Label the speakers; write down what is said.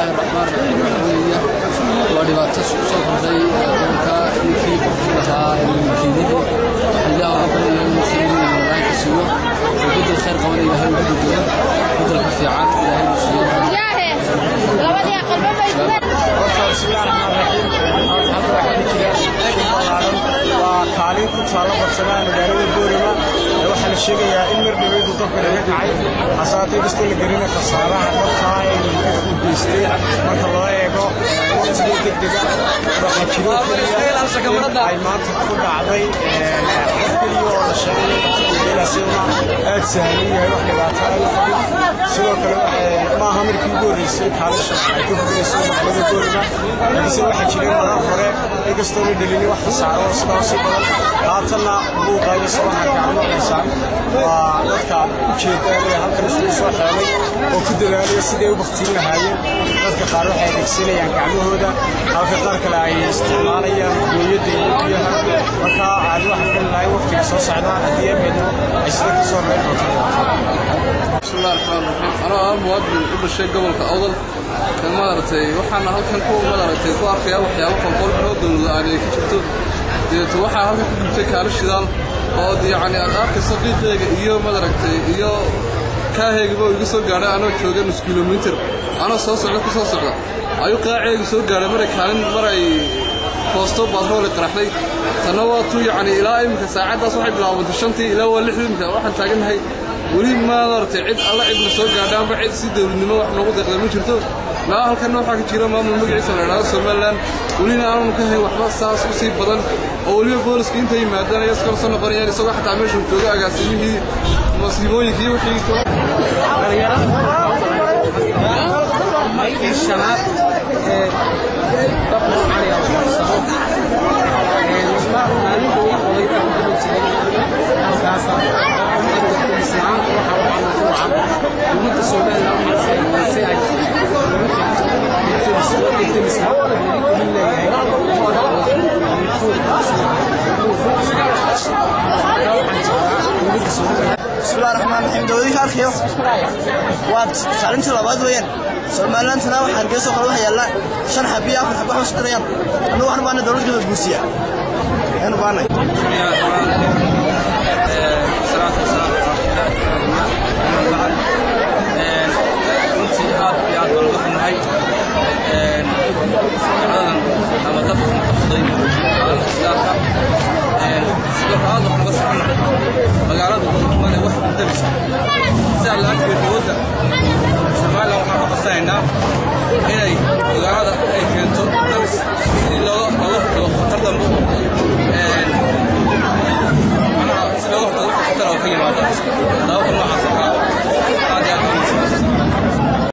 Speaker 1: Bismillaahi raxmaani raxiim. Waa dhibaato soo kordhay gobolka. Ninkii qofkii lahaa mulkiilihii, waxaan Ilaah uga baryayaa inuu samir siiyo oo bedel khayr qaban Ilaahay ugu bedelo, bedelka fiican Ilaahay uu siiyo.
Speaker 2: Bismillahi raxmaan raxiim. Halka waxaa ka jira ballaaran, waa kaalin ku taalla bartamaha magaalada Boorama. Waxaa la sheegayaa in mar dhaweyd uu dabka naga kacay, hasaatee kastoo la gelina khasaaraha dhabtaa ee uu geystay marka loo eego waqtigii degdega, waxaa jiro keliya in ay maanta ku dhacday qof keliya oo la sheegay inuu aad sahlan yahay, wax dhibaato ah la qabin. Sidoo kale ma aha markii ugu horreysay kaalisha ay ka gubanayso magaalada Boorama, laakiinse waxaa jiray marar hore, inkastoo la dhelinin wax khasaaro oo sidaa usii badan. Haatanna buuqa iyo sawaxanka aad maqlaysaan waa dadka ujeedaan ee halkan isugu soo xeelay oo ku dadaalaya siday u baktiin lahaayeen. Dadka qaar waxay adeegsanayaan gacmahooda, halka qaar kale ay isticmaalayaan gooyadda iyo biyaha. Marka aad waxa fili lahay waqtiga soo socda haddii ebeedno ay sida ka soo reyn doonto.
Speaker 1: Bismillahi raxmaan raxiim. Anoo ah muwaadin u dhashay gobolka Awdal, maaragtay, waxaana halkan ku maaragtay ku arkayaa waxyaabo qolqol oo dowlad la'aan ay ka jirto. Deeto waxaa halkan ku gubtay kaali shidaal oo yacni aad arkayso qiiqeega iyo maaragtay iyo kaaheygaba igu soo gaadhay anoo jooga nus kilomitir, anoo soo socda ku soo socda ayuu qaaceegu soo gaadhay maray kaalin maray foosto batroole qaraxday. Tanna waa tuu yacni ilaa iminka saacaddaas waxay bilaabantay 5-tii ilaa waa 6-dii iminka waxaan taagannahay. Weli maaragtay cid alla cidna soo gaadha amba cid si dowladnimo wax noogu deeqda ma jirto. Laa halkanna waxaa ka jira maamul magaciisa la idhahdo Somaliland, welina aanu ka hayn waxba saas u sii badan, oo weliba booliska intay yimaadaan ay iskala soo noqonayaan isagoo xataa meeshuu joogo agaasimihii masiibooyinkii wixii.
Speaker 3: Markii shanaad ee dab noocan la qabsado, maalinta ugu oday baa ku guban jiray halkaasa. Islaanta waxaa ku wacan dowladda Somaliland, waxaa si ay debdemis laga leeyahay.
Speaker 4: Bismillahi raxmaan raxiim. Dowladihii arkayo waa kaalintii labaad weeyaan. Somalilandtana waxa Hargeysa kale waxa yaalla 5 xabiyo, 4 xabo wax isku darayaan. Annagu waxaan u baahnahay dowlad kala guusiya ayaan u baahnahay.
Speaker 1: Runtii aad iyo aad baan uga xunnahay dhacdadan ama dabkan qabsaday kaalinta shidaalka. Sidoo kale aad waxaan uga soconnahay magaaladu male wax dabisa, sidaa la'aanteed dowladda Somaliland waxaan ka codsanaynaa inay magaalada ay keento dabis si looga hortago khatar dambe, macnaha si looga hortago wixii khatar oo ka yimaada dababka